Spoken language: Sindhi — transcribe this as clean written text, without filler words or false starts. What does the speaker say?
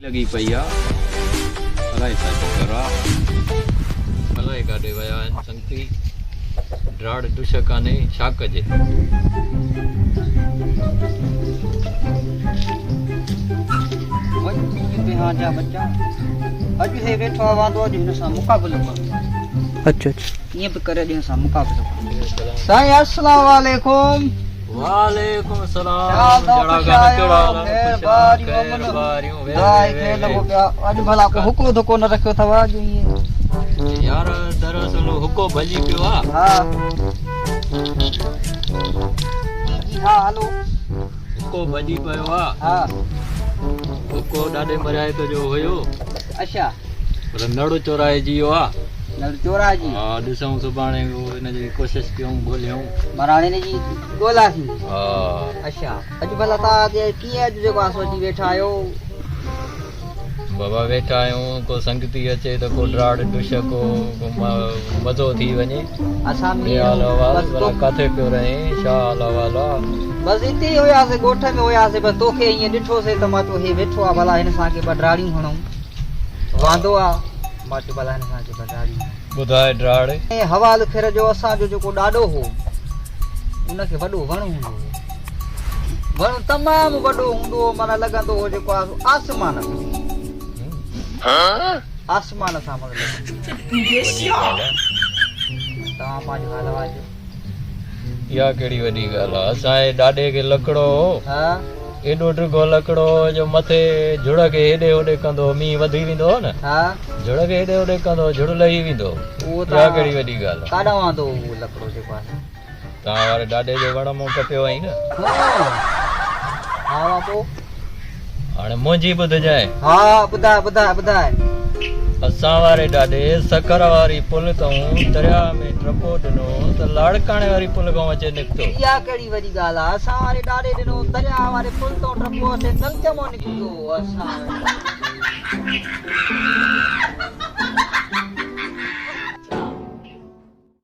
لڳي پئي آ الائي ڇا چڪر آ الائي ڪاڏي ويا آهن سنگتي ڊراڙ ڊش ڪانهي ڇا ڪجي. وڃ تنهنجي بيهان جا ٻچا اڄ هي ويٺو آ واندو اڄ هن سان مقابلو ڪر. اچ اچ. ڪيئن به ڪري اڄ هن سان مقابلو ڪر. سائين السلام عليڪم. وعليڪم السلام جڙا گانا ڪهڙا حال آهن خوش آهيو خير ٻاريون وي وي وي اڄ ڀلا ڪو حڪو ڌڪو نه رکيو اٿو اڄ ائين يار دراصل حڪو ڀڄي پيو آ ها جي ها هلو حڪو ڀڄي پيو آ ها حڪو ڏاڏي مريائي ته جو هيو اچھا پر نڙ چورائجي ويو آ نڙ چورائجي ها ڏسون سڀاڻي ان جي ڪوشش ڪيون ڳوليون مراڻي جي ڳولاسين ها اچھا اڄ ڀلا تان ڪيئن اڄ جيڪو آ سو اچي ويٺا آهيو بابا ويٺا آهيون ڪو سنگتي اچي ته ڪو ڊراڙ ڊش ڪو مزو ٿي وڃي اسان ٻي حال احوال ڀلا ڪاٿي پيو رهين ڇا حال احوال آ بس اتي ئي هياسي ڳوٺ ۾ هياسي بس توکي ائين ڏٺوسي ته مان چيو هي ويٺو آ ڀلا هن سان ڪي ٻه ڊراڙيون هڻون واندو آ مان چيو ڀلا هن سان ڪي ٻه ڊراڙيون هڻون. ٻڌاء ڊراڙ. حوال کر جو اسان جو جيڪو ڏاڏو هو ان کي وڏو وڻ هوندو هو. وڻ تمام وڏو هوندو هو معنيٰ لڳندو هو جيڪو آ سو آسمان سان آسمان سان معنيٰ لڳندو هو. توهان پنهنجو حال احوال ڏيو. اها ڪهڙي وڏي ڳالهه آ. اسان جي ڏاڏي کي لڪڙو هو. ها. ايڏو ڊگهو لڪڙو هو جو مٿي جھڙ کي هيڏي هوڏي ڪندو هو. مينهن وڌي ويندو هو نه. ها. جھڙ کي هيڏي هوڏي ڪندو هو، جھڙ لهي ويندو هو. اهو اها ڪهڙي وڏي ڳالهه آ. ڪاڏانهن آندو هو اهو لڪڙو جيڪو آهي. توهان واري ڏاڏي جو وڻ مون ڪپيو آهين نه. ها. ها پوء. هاڻي منهنجي ٻڌجانء. ها ٻڌاء ٻڌاء ٻڌاء. اسان واري ڏاڏي سکر واري پل تئون درياهه ۾ ٽپو ڏنو ته لاڙڪاڻي واري پل کان اچي نڪتو. اها ڪهڙي وڏي ڳالهه آ. اسان واري ڏاڏي ڏنو درياهه واري پل تئون ٽپو اچي نلڪي مان نڪتو. اسان.